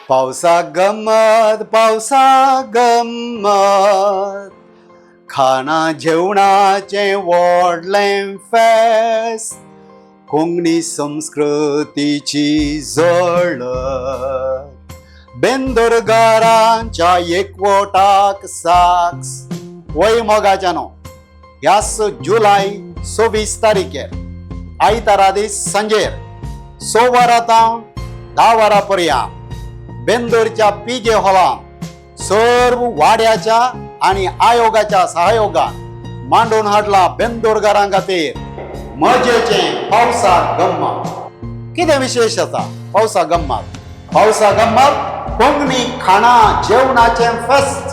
पावसा गंमत, पावसा गंमत, खाणा जेवणाचें व्हडलें फेस्त, कोंकणी संस्कृतीची झळक, बेंदुरगारांच्या एकवटाक साक्ष. वय मोगाच्यानो, ह्याच जुलय 26 तारखेर आयतारा दीस सांजेर 6 वरां तावन 10 वरां पर्यंत बेंदूरच्या पी जे हॉलान सर्व वाड्याच्या आनी आयोगाच्या सहयोगान मांडून हाडला बेंदूरगारां खातीर मजेचें पावसा गम्मत. कितें विशेश आसा पावसा गम्मत? पावसा गम्मत कोंकणी खाणा जेवणाचें फेस्त,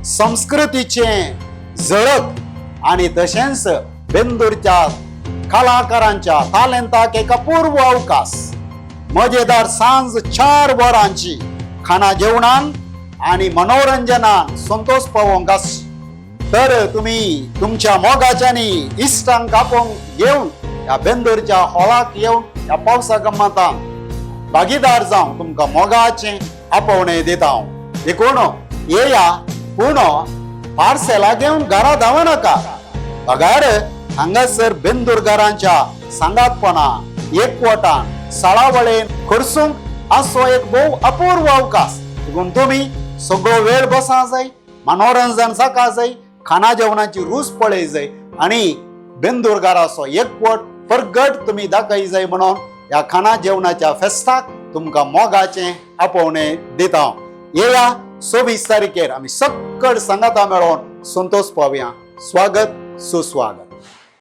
संस्कृतीचें झळक आनी तशेंच बेंदूरच्या कलाकारांच्या तालेंताक एक अपूर्व अवकाश. मजेदार सांज 4 वरांची खाणा जेवणान आनी मनोरंजनान संतोष पावोवंक आस. तर तुम्ही तुमच्या मोगाच्यांनी इश्टांक आपोवंक घेवन ह्या बेंदूरच्या हॉलाक येवन ह्या पावसा गम्मतान भागीदार जावन तुमकां मोगाचें आपोवणें दिता हांव. देखून येया, पूण पार्सेलां घेवन घरा धांवनाका, बगार हांगासर बेंदूरगारांच्या सांगातपणा एकवटान साळावळेन खर्चूंक असो एक भोव अपूर्व अवकाश. देखून तुमी सगळो वेळ बसा जाय, मनोरंजन जाका जाय, खाणा जेवणाची रूच पळय जाय आनी बेंदूरगाराचो एकवट परगट तुमी दाखय जाय म्हणून ह्या खाणा जेवणाच्या फेस्ताक तुमकां मोगाचें आपोवणें दिता हांव. येया, 26 तारखेर आमी सक्कड सांगाता मेळोवन संतोष पावया. स्वागत सुस्वागत.